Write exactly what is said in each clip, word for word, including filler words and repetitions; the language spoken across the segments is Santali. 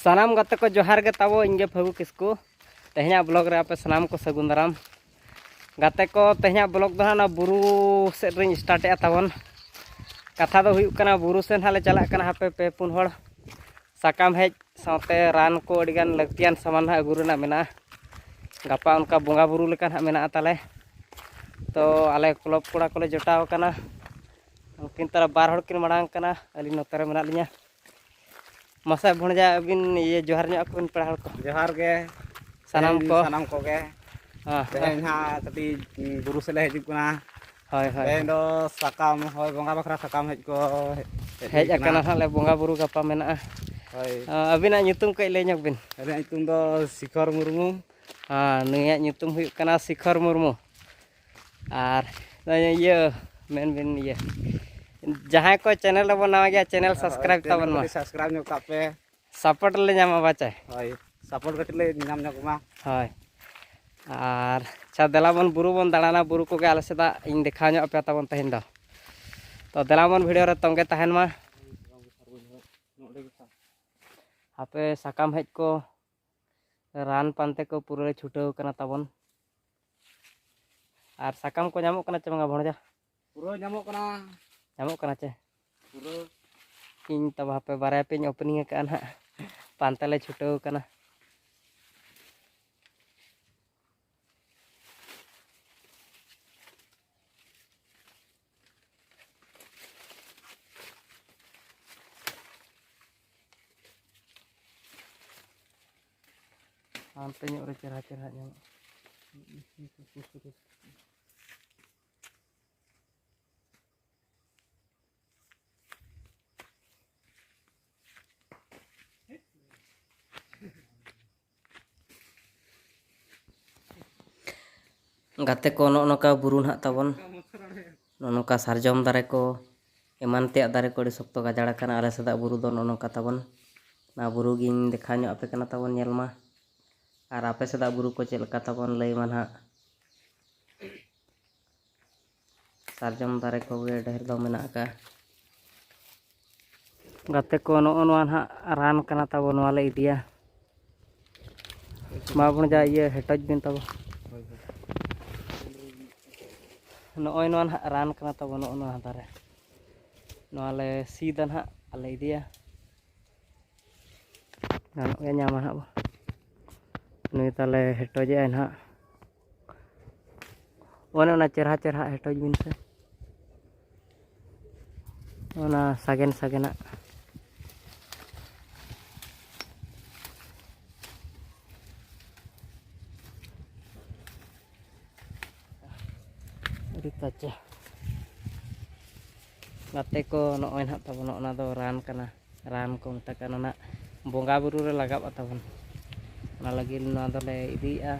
ᱥᱟᱱᱟᱢ ᱜᱟᱛᱮ ᱠᱚ ᱡᱚᱦᱟᱨ ᱜᱮ ᱛᱟᱵᱚ, ᱤᱧ ᱜᱮ ᱯᱷᱟᱹᱜᱩ ᱠᱤᱥᱠᱩ᱾ ᱛᱮᱦᱮᱧᱟᱜ ᱵᱞᱚᱜ ᱨᱮ ᱟᱯᱮ ᱥᱟᱱᱟᱢ ᱠᱚ ᱥᱟᱹᱜᱩᱱ ᱫᱟᱨᱟᱢ᱾ ᱜᱟᱛᱮ ᱠᱚ, ᱛᱮᱦᱮᱧᱟᱜ ᱵᱞᱚᱜ ᱫᱚ ᱦᱟᱸᱜ ᱚᱱᱟ ᱵᱩᱨᱩ ᱥᱮᱫ ᱨᱤᱧ ᱥᱴᱟᱨᱴᱮᱜᱼᱟ ᱛᱟᱵᱚᱱ᱾ ᱠᱟᱛᱷᱟ ᱫᱚ ᱦᱩᱭᱩᱜ ᱠᱟᱱᱟ, ᱵᱩᱨᱩ ᱥᱮᱫ ᱦᱟᱸᱜ ᱞᱮ ᱪᱟᱞᱟᱜ ᱠᱟᱱᱟ, ᱦᱟᱯᱮ ᱯᱮ ᱯᱩᱱ ᱦᱚᱲ᱾ ᱥᱟᱠᱟᱢ ᱦᱮᱡ ᱥᱟᱶᱛᱮ ᱨᱟᱱ ᱠᱚ, ᱟᱹᱰᱤᱜᱟᱱ ᱞᱟᱹᱠᱛᱤᱭᱟᱱ ᱥᱟᱢᱟᱱ ᱦᱟᱸᱜ ᱟᱹᱜᱩ ᱨᱮᱱᱟᱜ ᱢᱮᱱᱟᱜᱼᱟ᱾ ᱜᱟᱯᱟ ᱚᱱᱠᱟ ᱵᱚᱸᱜᱟ ᱵᱩᱨᱩ ᱞᱮᱠᱟ ᱦᱟᱸᱜ ᱢᱮᱱᱟᱜᱼᱟ ᱛᱟᱞᱮ᱾ ᱛᱚ ᱟᱞᱮ ᱠᱞᱚᱵᱽ ᱠᱚᱲᱟ ᱠᱚᱞᱮ ᱡᱚᱴᱟᱣ ᱟᱠᱟᱱᱟ᱾ ᱩᱱᱠᱤᱱ ᱛᱟᱞᱟ ᱵᱟᱨ ᱦᱚᱲ ᱠᱤᱱ ᱢᱟᱲᱟᱝ ᱠᱟᱱᱟ, ᱟᱹᱞᱤᱧ ᱱᱚᱛᱮ ᱨᱮ ᱢᱮᱱᱟᱜ ᱞᱤᱧᱟ᱾ ᱢᱟᱥᱮ ᱵᱷᱚᱬᱡᱟ, ᱟᱹᱵᱤᱱ ᱤᱭᱟᱹ ᱡᱚᱦᱟᱨ ᱧᱚᱜ ᱟᱠᱚ ᱵᱤᱱ ᱯᱮᱲᱟ ᱦᱚᱲ ᱠᱚ᱾ ᱡᱚᱦᱟᱨ ᱜᱮ᱾ ᱥᱟᱱᱟᱢ ᱛᱮᱦᱮᱧ ᱠᱚ᱾ ᱥᱟᱱᱟᱢ ᱠᱚᱜᱮ᱾ ᱦᱮᱸ, ᱛᱮᱦᱮᱧ ᱦᱮᱸ᱾ ᱦᱟᱸᱜ ᱠᱟᱹᱴᱤᱡ ᱵᱩᱨᱩ ᱥᱮᱫ ᱞᱮ ᱦᱤᱡᱩᱜ ᱠᱟᱱᱟ᱾ ᱦᱳᱭ, ᱦᱳᱭ, ᱛᱮᱦᱮᱧ ᱦᱳᱭ᱾ ᱫᱚ ᱥᱟᱠᱟᱢ, ᱦᱳᱭ, ᱵᱚᱸᱜᱟ ᱵᱟᱠᱷᱨᱟ ᱥᱟᱠᱟᱢ ᱦᱮᱡ ᱠᱚ ᱦᱮᱡ, ᱦᱮᱡ ᱦᱩᱭ ᱠᱟᱱᱟ᱾ ᱟᱠᱟᱱᱟ ᱦᱟᱸᱜ ᱞᱮ, ᱵᱚᱸᱜᱟ ᱵᱩᱨᱩ ᱜᱟᱯᱟ ᱢᱮᱱᱟᱜᱼᱟ᱾ ᱦᱳᱭ᱾ ᱟᱹᱵᱤᱱᱟᱜ ᱧᱩᱛᱩᱢ ᱠᱟᱹᱡ ᱞᱟᱹᱭ ᱧᱚᱜ ᱵᱤᱱ᱾ ᱟᱹᱞᱤᱧᱟᱜ ᱧᱩᱛᱩᱢ ᱫᱚ ᱥᱤᱠᱷᱚᱨ ᱢᱩᱨᱢᱩ᱾ ᱦᱮᱸ, ᱱᱩᱭᱟᱜ ᱧᱩᱛᱩᱢ ᱦᱩᱭᱩᱜ ᱠᱟᱱᱟ ᱥᱤᱠᱷᱚᱨ ᱢᱩᱨᱢᱩ᱾ ᱟᱨ ᱤᱭᱟᱹ, ᱢᱮᱱ ᱵᱤᱱ ᱤᱭᱟᱹ, ᱡᱟᱦᱟᱸᱭ ᱠᱚ ᱪᱮᱱᱮᱞ ᱨᱮᱵᱚᱱ ᱱᱟᱣᱟ ᱜᱮᱭᱟ, ᱪᱮᱱᱮᱞ ᱥᱟᱵᱥᱠᱨᱟᱭᱤᱵ ᱛᱟᱵᱚᱱ ᱢᱟ᱾ ᱥᱟᱵᱥᱠᱨᱟᱭᱤᱵ ᱧᱚᱜ ᱠᱟᱜ ᱯᱮ᱾ ᱥᱟᱯᱳᱨᱴ ᱞᱮ ᱧᱟᱢᱟ ᱵᱟᱪᱮ᱾ ᱦᱳᱭ, ᱥᱟᱯᱳᱨᱴ ᱠᱟᱹᱴᱤᱡ ᱞᱮ ᱧᱟᱢ ᱧᱚᱜ ᱢᱟ᱾ ᱦᱳᱭ᱾ ᱟᱨ ᱟᱪᱪᱷᱟ, ᱫᱮᱞᱟ ᱵᱚᱱ ᱵᱩᱨᱩ ᱵᱚᱱ ᱫᱟᱬᱟᱱᱟ, ᱵᱩᱨᱩ ᱠᱚᱜᱮ ᱟᱞᱮ ᱥᱮᱫᱟᱜ ᱤᱧ ᱫᱮᱠᱷᱟᱣ ᱧᱚᱜ ᱟᱯᱮᱭᱟ ᱛᱟᱵᱚᱱ ᱛᱮᱦᱮᱧ ᱫᱚ᱾ ᱛᱚ ᱫᱮᱞᱟ ᱵᱚᱱ ᱵᱷᱤᱰᱤᱭᱳ ᱨᱮ ᱛᱚᱸᱜᱮ ᱛᱟᱦᱮᱱ ᱢᱟ᱾ ᱦᱟᱯᱮ ᱥᱟᱠᱟᱢ ᱦᱮᱡ ᱠᱚ, ᱨᱟᱱ ᱯᱟᱱᱛᱮ ᱠᱚ ᱯᱩᱨᱟᱹ ᱞᱮ ᱪᱷᱩᱴᱟᱹᱣ ᱠᱟᱱᱟ ᱛᱟᱵᱚᱱ᱾ ᱟᱨ ᱥᱟᱠᱟᱢ ᱠᱚ ᱧᱟᱢᱚᱜ ᱠᱟᱱᱟ ᱪᱮ ᱵᱟᱝᱟ ᱵᱷᱚᱬᱡᱟ? ᱯᱩᱨᱟᱹ ᱧᱟᱢᱚᱜ ᱠᱟᱱᱟ᱾ ᱧᱟᱢᱚᱜ ᱠᱟᱱᱟ ᱪᱮ? ᱯᱩᱨᱟᱹ᱾ ᱤᱧ ᱛᱚᱵᱮ ᱦᱟᱯᱮ ᱵᱟᱨᱭᱟ ᱯᱮᱧ ᱳᱯᱮᱱᱤᱝ ᱟᱠᱟᱫᱼᱟ ᱱᱟᱦᱟᱜ, ᱯᱟᱱᱛᱮ ᱞᱮ ᱪᱷᱩᱴᱟᱹᱣ ᱠᱟᱱᱟ᱾ ᱦᱟᱱᱛᱮ ᱧᱚᱜ ᱨᱮ ᱪᱮᱦᱨᱟ ᱪᱮᱦᱨᱟ ᱧᱟᱢᱚᱜᱼᱟ᱾ ᱜᱟᱛᱮ ᱠᱚ, ᱱᱚᱜᱼᱚ ᱱᱚᱝᱠᱟ ᱵᱩᱨᱩ ᱱᱟᱦᱟᱜ ᱛᱟᱵᱚᱱ, ᱱᱚᱜᱼᱚ ᱱᱚᱝᱠᱟ ᱥᱟᱨᱡᱚᱢ ᱫᱟᱨᱮ ᱠᱚ, ᱮᱢᱟᱱ ᱛᱮᱭᱟᱜ ᱫᱟᱨᱮ ᱠᱚ ᱟᱹᱰᱤ ᱥᱚᱠᱛᱚ ᱜᱟᱡᱟᱲ ᱟᱠᱟᱱᱟ᱾ ᱟᱞᱮ ᱥᱮᱫᱟᱜ ᱵᱩᱨᱩ ᱫᱚ ᱱᱚᱜᱼᱚ ᱱᱚᱝᱠᱟ ᱛᱟᱵᱚᱱ᱾ ᱚᱱᱟ ᱵᱩᱨᱩ ᱜᱤᱧ ᱫᱮᱠᱷᱟᱣ ᱧᱚᱜ ᱟᱯᱮ ᱠᱟᱱᱟ ᱛᱟᱵᱚᱱ, ᱧᱮᱞ ᱢᱟ᱾ ᱟᱨ ᱟᱯᱮ ᱥᱮᱫᱟᱜ ᱵᱩᱨᱩ ᱠᱚ ᱪᱮᱫ ᱞᱮᱠᱟ ᱛᱟᱵᱚᱱ, ᱞᱟᱹᱭ ᱢᱟ ᱱᱟᱦᱟᱜ᱾ ᱥᱟᱨᱡᱚᱢ ᱫᱟᱨᱮ ᱠᱚᱜᱮ ᱰᱷᱮᱨ ᱫᱚ ᱢᱮᱱᱟᱜ ᱟᱠᱟᱫᱼᱟ᱾ ᱜᱟᱛᱮ ᱠᱚ, ᱱᱚᱜᱼᱚ ᱱᱚᱣᱟ ᱱᱟᱦᱟᱜ ᱨᱟᱱ ᱠᱟᱱᱟ ᱛᱟᱵᱚ, ᱱᱚᱣᱟ ᱞᱮ ᱤᱫᱤᱭᱟ᱾ ᱢᱟ ᱵᱚᱱ ᱡᱟ ᱤᱭᱟᱹ ᱦᱮᱴᱚᱡ ᱵᱤᱱ ᱛᱟᱵᱚ᱾ ᱱᱚᱜᱼᱚᱭ ᱱᱚᱣᱟ ᱱᱟᱦᱟᱜ ᱨᱟᱱ ᱠᱟᱱᱟ ᱛᱟᱵᱚ, ᱱᱚᱜᱼᱚ ᱱᱚᱣᱟ ᱫᱟᱨᱮ᱾ ᱱᱚᱣᱟ ᱞᱮ ᱥᱤᱫᱟ ᱱᱟᱦᱟᱜ ᱟᱨ ᱞᱮ ᱤᱫᱤᱭᱟ᱾ ᱜᱟᱱᱚᱜ ᱜᱮᱭᱟ, ᱧᱟᱢᱟ ᱱᱟᱦᱟᱜ ᱵᱚ᱾ ᱱᱩᱭ ᱛᱟᱞᱮ ᱦᱮᱴᱚᱡᱮᱜᱼᱟᱭ ᱱᱟᱦᱟᱜ᱾ ᱚᱱᱮ ᱚᱱᱟ ᱪᱮᱨᱦᱟ ᱪᱮᱨᱦᱟ ᱦᱮᱴᱚᱡ ᱵᱤᱱ ᱥᱮ᱾ ᱚᱱᱟ ᱥᱟᱜᱮᱱ ᱥᱟᱜᱮᱱᱟᱜ᱾ ᱟᱹᱰᱤ ᱛᱟᱪᱟ᱾ ᱜᱟᱛᱮ ᱠᱚ, ᱱᱚᱜᱼᱚᱭ ᱱᱟᱦᱟᱜ ᱛᱟᱵᱚᱱ, ᱱᱚᱜᱼᱚ ᱱᱟ ᱫᱚ ᱨᱟᱱ ᱠᱟᱱᱟ᱾ ᱨᱟᱱ ᱠᱚ ᱢᱮᱛᱟᱜ ᱠᱟᱱᱟ ᱱᱟᱦᱟᱜ, ᱵᱚᱸᱜᱟ ᱵᱩᱨᱩ ᱨᱮ ᱞᱟᱜᱟᱜᱼᱟ ᱛᱟᱵᱚᱱ᱾ ᱚᱱᱟ ᱞᱟᱹᱜᱤᱫ ᱱᱚᱣᱟ ᱫᱚᱞᱮ ᱤᱫᱤᱭᱮᱫᱼᱟ᱾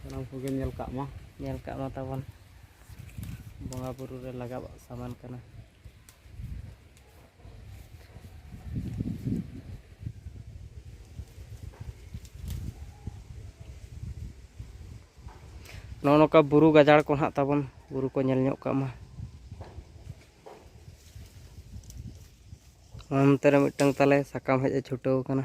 ᱥᱟᱱᱟᱢ ᱠᱚᱜᱮ ᱧᱮᱞ ᱠᱟᱜ ᱢᱟ᱾ ᱧᱮᱞ ᱠᱟᱜ ᱢᱟ ᱛᱟᱵᱚᱱ, ᱵᱚᱸᱜᱟ ᱵᱩᱨᱩ ᱨᱮ ᱞᱟᱜᱟᱜ ᱥᱟᱢᱟᱱ ᱠᱟᱱᱟ᱾ ᱱᱚᱜᱼᱚ ᱱᱚᱝᱠᱟ ᱵᱩᱨᱩ ᱜᱟᱡᱟᱲ ᱠᱚ ᱱᱟᱦᱟᱜ ᱛᱟᱵᱚᱱ, ᱵᱩᱨᱩ ᱠᱚ ᱧᱮᱞ ᱧᱚᱜ ᱠᱟᱜ ᱢᱟ᱾ ᱚᱱᱛᱮ ᱨᱮ ᱢᱤᱫᱴᱟᱝ ᱛᱟᱞᱮ ᱥᱟᱠᱟᱢ ᱦᱮᱡ ᱮ ᱪᱷᱩᱴᱟᱹᱣ ᱠᱟᱱᱟ᱾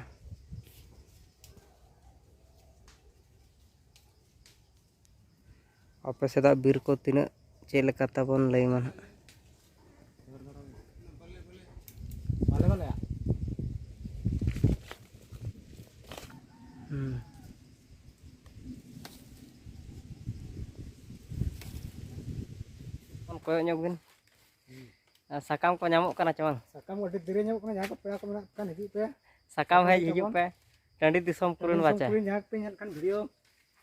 ᱟᱯᱮ ᱥᱮᱫᱟᱜ ᱵᱤᱨ ᱠᱚ ᱛᱤᱱᱟᱹᱜ ᱪᱮᱫ ᱞᱮᱠᱟ ᱛᱟᱵᱚᱱ, ᱞᱟᱹᱭ ᱢᱟ ᱱᱟᱦᱟᱜ᱾ ᱦᱩᱸ᱾ ᱠᱚᱭᱚᱜ ᱧᱚᱜ ᱵᱤᱱ᱾ ᱟᱨ ᱥᱟᱠᱟᱢ ᱠᱚ ᱧᱟᱢᱚᱜ ᱠᱟᱱᱟ ᱪᱮ ᱵᱟᱝ? ᱥᱟᱠᱟᱢ ᱟᱹᱰᱤ ᱫᱮᱨᱤ ᱧᱟᱢᱚᱜ ᱠᱟᱱᱟ, ᱡᱟᱦᱟᱸ ᱠᱚ ᱯᱮᱲᱟ ᱠᱚ ᱢᱮᱱᱟᱜ ᱠᱚ ᱠᱷᱟᱱ ᱦᱤᱡᱩᱜ ᱯᱮ᱾ ᱥᱟᱠᱟᱢ ᱦᱮᱡ ᱦᱤᱡᱩᱜ ᱯᱮ᱾ ᱴᱟᱺᱰᱤ ᱫᱤᱥᱚᱢ ᱠᱚᱨᱮᱱ ᱴᱟᱺᱰᱤ ᱫᱤᱥᱚᱢ ᱵᱟᱪᱮ᱾ ᱠᱚᱨᱮᱱ ᱡᱟᱦᱟᱸ ᱯᱮ ᱧᱮᱞ ᱠᱷᱟᱱ ᱵᱷᱤᱰᱤᱭᱳ᱾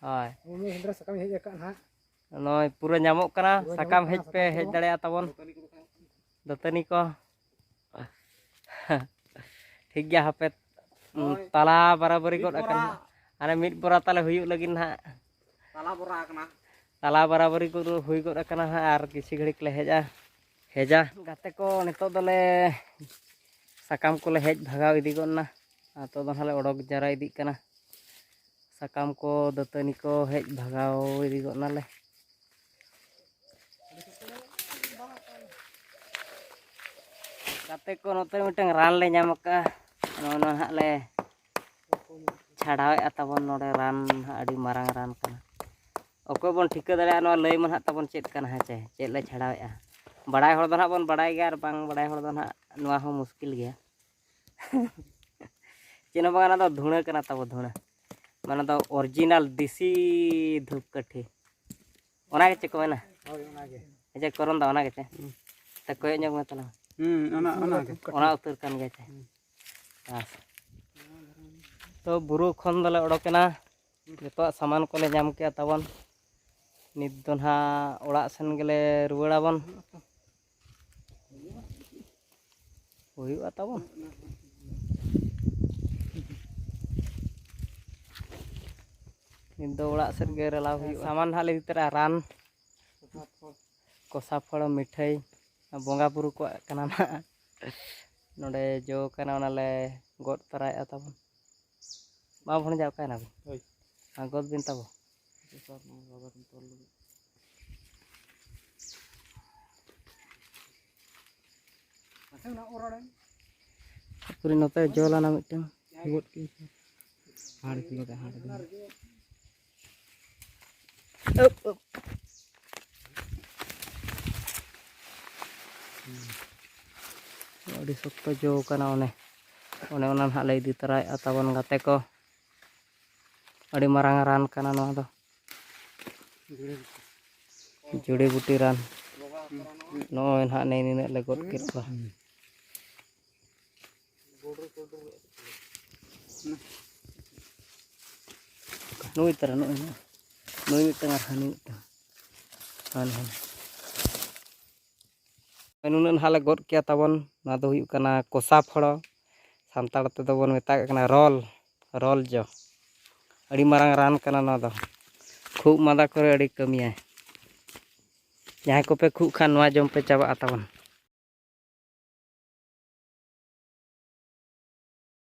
ᱦᱳᱭ᱾ ᱩᱱᱤ ᱥᱮᱸᱫᱽᱨᱟ ᱥᱟᱠᱟᱢ ᱦᱮᱡ ᱟᱠᱟᱫ ᱱᱟᱦᱟᱜ᱾ ᱱᱚᱜᱼᱚᱭ ᱯᱩᱨᱟᱹ ᱧᱟᱢᱚᱜ ᱠᱟᱱᱟ, ᱯᱩᱨᱟᱹ ᱥᱟᱠᱟᱢ ᱧᱟᱢᱚᱜ ᱦᱮᱡ ᱠᱟᱱᱟ, ᱯᱮ ᱥᱟᱠᱟᱢ ᱦᱮᱡ ᱠᱚ᱾ ᱫᱟᱲᱮᱭᱟᱜᱼᱟ ᱛᱟᱵᱚᱱ᱾ ᱫᱟᱹᱛᱟᱹᱱᱤ ᱠᱚ᱾ ᱴᱷᱤᱠ ᱜᱮᱭᱟ, ᱦᱟᱯᱮ, ᱦᱳᱭ᱾ ᱛᱟᱞᱟ ᱵᱟᱨᱟᱵᱟᱨᱤ ᱢᱤᱫ ᱜᱚᱫ ᱟᱠᱟᱱᱟ᱾ ᱵᱚᱨᱟ᱾ ᱦᱟᱱᱮ ᱢᱤᱫ ᱵᱚᱨᱟ ᱛᱟᱞᱮ ᱦᱩᱭᱩᱜ ᱞᱟᱹᱜᱤᱫ ᱱᱟᱦᱟᱜ᱾ ᱛᱟᱞᱟ ᱵᱚᱨᱟ ᱟᱠᱟᱱᱟ᱾ ᱛᱟᱞᱟ ᱵᱟᱨᱟᱵᱟᱨᱤ ᱠᱚ ᱦᱩᱭ ᱜᱚᱫ ᱟᱠᱟᱱᱟ ᱦᱟᱸᱜ, ᱟᱨ ᱠᱤᱪᱷᱩ ᱜᱷᱟᱹᱲᱤᱡ ᱞᱮ ᱦᱮᱡᱼᱟ, ᱦᱮᱡᱟ᱾ ᱜᱟᱛᱮ ᱠᱚ, ᱱᱤᱛᱚᱜ ᱫᱚᱞᱮ ᱥᱟᱠᱟᱢ ᱠᱚᱞᱮ ᱦᱮᱡ ᱵᱷᱟᱜᱟᱣ ᱤᱫᱤ ᱜᱚᱫ ᱱᱟ᱾ ᱱᱤᱛᱚᱜ ᱫᱚ ᱦᱟᱸᱜ ᱞᱮ ᱚᱰᱚᱠ ᱡᱟᱣᱨᱟ ᱤᱫᱤᱜ ᱠᱟᱱᱟ᱾ ᱥᱟᱠᱟᱢ ᱠᱚ, ᱫᱟᱹᱛᱟᱹᱱᱤ ᱠᱚ ᱦᱮᱡ ᱵᱷᱟᱜᱟᱣ ᱤᱫᱤ ᱜᱚᱫ ᱱᱟᱞᱮ᱾ ᱜᱟᱛᱮ ᱠᱚ, ᱱᱚᱛᱮ ᱢᱤᱫᱴᱟᱝ ᱨᱟᱱ ᱞᱮ ᱧᱟᱢ ᱟᱠᱟᱫᱼᱟ᱾ ᱱᱚᱜᱼᱚ ᱱᱚᱣᱟ ᱦᱟᱸᱜ ᱞᱮ ᱪᱷᱟᱲᱟᱣᱮᱫᱼᱟ ᱛᱟᱵᱚᱱ᱾ ᱱᱚᱰᱮ ᱨᱟᱱ ᱦᱟᱸᱜ ᱟᱹᱰᱤ ᱢᱟᱨᱟᱝ ᱨᱟᱱ ᱠᱟᱱᱟ᱾ ᱚᱠᱚᱭ ᱵᱚᱱ ᱴᱷᱤᱠᱟᱹ ᱫᱟᱲᱮᱭᱟᱜᱼᱟ, ᱱᱚᱣᱟ ᱞᱟᱹᱭ ᱢᱟ ᱱᱟᱦᱟᱜ ᱛᱟᱵᱚᱱ ᱪᱮᱫ ᱠᱟᱱᱟ, ᱦᱮᱸ ᱪᱮ? ᱪᱮᱫ ᱞᱮ ᱪᱷᱟᱲᱟᱣᱮᱫᱼᱟ? ᱵᱟᱲᱟᱭ ᱦᱚᱲ ᱫᱚ ᱱᱟᱦᱟᱜ ᱵᱚᱱ ᱵᱟᱲᱟᱭ ᱜᱮᱭᱟ, ᱟᱨ ᱵᱟᱝ ᱵᱟᱲᱟᱭ ᱦᱚᱲ ᱫᱚ ᱱᱟᱦᱟᱜ ᱱᱚᱣᱟ ᱦᱚᱸ ᱢᱩᱥᱠᱤᱞ ᱜᱮᱭᱟ᱾ ᱪᱮᱫ ᱦᱚᱸ ᱵᱟᱝ, ᱚᱱᱟ ᱫᱚ ᱫᱷᱩᱬᱟᱹ ᱠᱟᱱᱟ ᱛᱟᱵᱚ, ᱫᱷᱩᱬᱟᱹ᱾ ᱢᱟᱱᱮ ᱫᱚ original ᱫᱮᱥᱤ ᱫᱷᱩᱯ ᱠᱟᱹᱴᱷᱤ᱾ ᱚᱱᱟ ᱜᱮ ᱪᱮᱫ ᱠᱚ ᱢᱮᱱᱟ? ᱦᱳᱭ, ᱚᱱᱟ ᱜᱮ᱾ ᱟᱪᱪᱷᱟ, ᱠᱚᱨᱚᱱ ᱫᱟ, ᱚᱱᱟ ᱜᱮ ᱪᱮ? ᱦᱩᱸ᱾ ᱛᱟ ᱠᱚᱭᱚᱜ ᱧᱚᱜ ᱢᱮ ᱛᱟᱞᱟᱝ᱾ ᱦᱩᱸ, ᱚᱱᱟ, ᱚᱱᱟ ᱜᱮ᱾ ᱚᱱᱟ ᱩᱛᱟᱹᱨ ᱠᱟᱱ ᱜᱮᱭᱟ ᱪᱮ? ᱦᱩᱸ᱾ ᱟᱪᱪᱷᱟ᱾ ᱛᱚ, ᱵᱩᱨᱩ ᱠᱷᱚᱱ ᱫᱚᱞᱮ ᱚᱰᱚᱠᱮᱱᱟ᱾ ᱡᱚᱛᱚᱣᱟᱜ ᱥᱟᱢᱟᱱ ᱠᱚᱞᱮ ᱧᱟᱢ ᱠᱮᱜᱼᱟ ᱛᱟᱵᱚᱱ᱾ ᱱᱤᱛ ᱫᱚ ᱱᱟᱦᱟᱜ ᱚᱲᱟᱜ ᱥᱮᱱ ᱜᱮᱞᱮ ᱨᱩᱣᱟᱹᱲᱟᱵᱚᱱ᱾ ᱦᱩᱭᱩᱜᱼᱟ ᱛᱟᱵᱚᱱ᱾ ᱱᱤᱛ ᱫᱚ ᱚᱲᱟᱜ ᱥᱮᱫ ᱜᱮ ᱨᱮᱞᱟᱣ ᱦᱩᱭᱩᱜᱼᱟ᱾ ᱥᱟᱢᱟᱱ ᱱᱟᱦᱟᱜ ᱞᱮ ᱤᱫᱤ ᱛᱚᱨᱟᱭᱟ, ᱨᱟᱱ, ᱠᱚᱥᱟ ᱯᱷᱚᱲ, ᱢᱤᱴᱷᱟᱹᱭ, ᱵᱚᱸᱜᱟ ᱵᱩᱨᱩ ᱠᱚᱣᱟᱜ ᱠᱟᱱᱟ ᱱᱟᱦᱟᱜ᱾ ᱱᱚᱰᱮ ᱡᱚ ᱠᱟᱱᱟ, ᱚᱱᱟᱞᱮ ᱜᱚᱫ ᱛᱚᱨᱟᱭᱮᱫᱼᱟ ᱛᱟᱵᱚᱱ᱾ ᱢᱟ ᱵᱷᱚᱱᱡᱟ, ᱚᱠᱟᱭᱮᱱᱟ ᱵᱤᱱ? ᱦᱳᱭ᱾ ᱦᱮᱸ, ᱜᱚᱫ ᱵᱤᱱ ᱛᱟᱵᱚ᱾ ᱫᱚᱥᱟᱨ ᱱᱚᱣᱟ ᱵᱟᱵᱮᱨ ᱛᱚᱞ ᱞᱟᱹᱜᱤᱫ᱾ ᱯᱩᱨᱟᱹ ᱱᱚᱛᱮ ᱡᱚ ᱞᱮᱱᱟ ᱢᱤᱫᱴᱟᱝ᱾ ᱜᱚᱫ ᱠᱮᱫ᱾ ᱦᱟᱲ ᱠᱮᱫ, ᱦᱟᱲ ᱠᱮᱫ᱾ ᱟᱹᱯ, ᱟᱹᱯ᱾ ᱟᱹᱰᱤ ᱥᱚᱠᱛᱚ ᱡᱚ ᱠᱟᱱᱟ ᱚᱱᱮ᱾ ᱚᱱᱮ ᱚᱱᱟ ᱱᱟᱦᱟᱜ ᱞᱮ ᱤᱫᱤ ᱛᱚᱨᱟᱭᱮᱫᱼᱟ ᱛᱟᱵᱚᱱ ᱜᱟᱛᱮ ᱠᱚ᱾ ᱟᱹᱰᱤ ᱢᱟᱨᱟᱝ ᱨᱟᱱ ᱠᱟᱱᱟ ᱱᱚᱣᱟ ᱫᱚ᱾ ᱡᱩᱲᱤ ᱵᱩᱴᱤ ᱨᱟᱱ᱾ ᱱᱚᱜᱼᱚᱭ ᱱᱟᱦᱟᱜ ᱱᱮ ᱱᱤᱱᱟᱹᱜ ᱞᱮ ᱜᱚᱫ ᱠᱮᱫ ᱠᱚᱣᱟ᱾ ᱱᱩᱭ ᱛᱟᱨᱟ, ᱱᱩᱭ, ᱱᱩᱭ, ᱱᱩᱭ ᱢᱤᱫᱴᱟᱝ ᱟᱨ ᱦᱟᱹᱱᱤ ᱢᱤᱫᱴᱟᱝ᱾ ᱦᱟᱹᱱᱤ, ᱦᱟᱹᱱᱤ᱾ ᱱᱩᱱᱟᱹᱜ ᱱᱟᱦᱟᱜ ᱞᱮ ᱜᱚᱫ ᱠᱮᱜᱼᱟ ᱛᱟᱵᱚᱱ᱾ ᱱᱚᱣᱟ ᱫᱚ ᱦᱩᱭᱩᱜ ᱠᱟᱱᱟ ᱠᱚᱥᱟ ᱯᱷᱚᱲᱚ, ᱥᱟᱱᱛᱟᱲ ᱛᱮᱫᱚ ᱵᱚᱱ ᱢᱮᱛᱟᱜ ᱠᱟᱱᱟ ᱨᱚᱞ, ᱨᱚᱞ ᱡᱚ᱾ ᱟᱹᱰᱤ ᱢᱟᱨᱟᱝ ᱨᱟᱱ ᱠᱟᱱᱟ ᱱᱚᱣᱟ ᱫᱚ, ᱠᱷᱩᱜ ᱢᱟᱸᱫᱟ ᱠᱚᱨᱮ ᱟᱹᱰᱤ ᱠᱟᱹᱢᱤᱭᱟᱭ᱾ ᱡᱟᱦᱟᱸᱭ ᱠᱚᱯᱮ ᱠᱷᱩᱜ ᱠᱷᱟᱱ ᱱᱚᱣᱟ ᱡᱚᱢ ᱯᱮ, ᱪᱟᱵᱟᱜᱼᱟ ᱛᱟᱵᱚᱱ᱾